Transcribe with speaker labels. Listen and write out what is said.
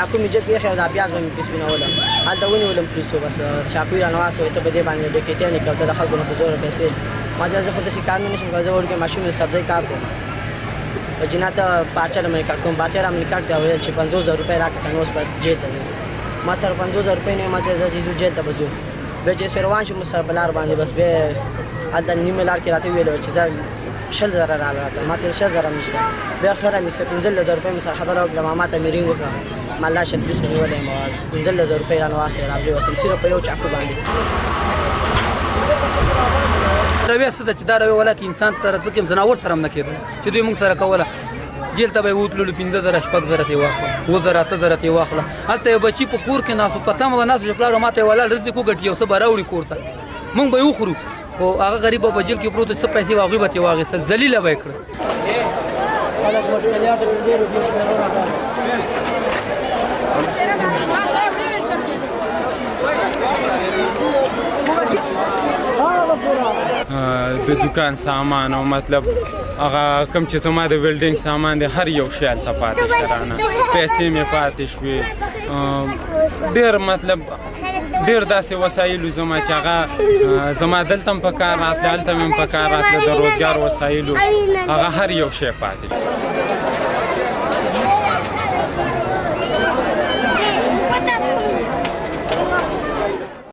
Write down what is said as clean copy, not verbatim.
Speaker 1: چاقو مې جګ ایښی او دا پیاز به مې پرې سپینولم. هلته ونیولم پولیسو، بس چاقو یې رانه واخیست، وایي ته په دې باندې ډکیتۍ نه کوې، ته د خلکو نه په زوره پیسې. ما ته زه خو داسې کار مې نشم کولی، زه وړوکی ماشوم د سبزۍ کار کوم. په جنا ته پارچه رامنې کټ کوم، پارچه رامنې کټ دی، ویل چې 50,000 روپۍ راکړه که نه اوس به جیل ته ځم. ما سره 50,000 روپۍ نه، ما ته زه چې ځو جیل ته به ځو. بیا چې روان شوم سره په لار باندې، بس بیا هلته نیمه لار کې راته وویل چې زه 20,000 راله راته، ما ته 20,000 هم نشته. بیا ښه رامیسته 15,000 روپۍ مې سره خبره وکړه، ما ته مې رینګ وکړه، ما الله شل پولیسو نیولی یم، 15,000 روپۍ رانه واخیستې، راپرې وستم صرف په یو چاقو باندې.
Speaker 2: رویه څه ده چې دا رویه ولاکه انسان سره څه کوم ځناور سره هم نه کېدله چې دوی موږ سره کوله. جیل ته به یې وتللو، 5000 6000 ته یې واخله، 7000 8000 ته یې واخله. هلته یو بچي په کور کې ناست و، په تمه به ناست و چې پلار به ماته یې ولاړ رزق وګټي یو څه به راوړي کور ته، موږ به یې وخورو. خو هغه غریب به په جیل کې پروت و، څه پیسې به هغوی به ترې واخیستل، ذلیله به یې کړل.
Speaker 3: د دکان سامان او مطلب هغه کوم چې زما د ویلډینګ سامان دی، هر یو شی هلته پاتې شو رانه، پیسې مې پاتې شوې، ډېر مطلب ډېر داسې وسایل زما چې هغه زما دلته هم په کار راتله، هلته مې هم په کار راتله، د روزګار وسایلو هغه هر یو شی پاتې شو.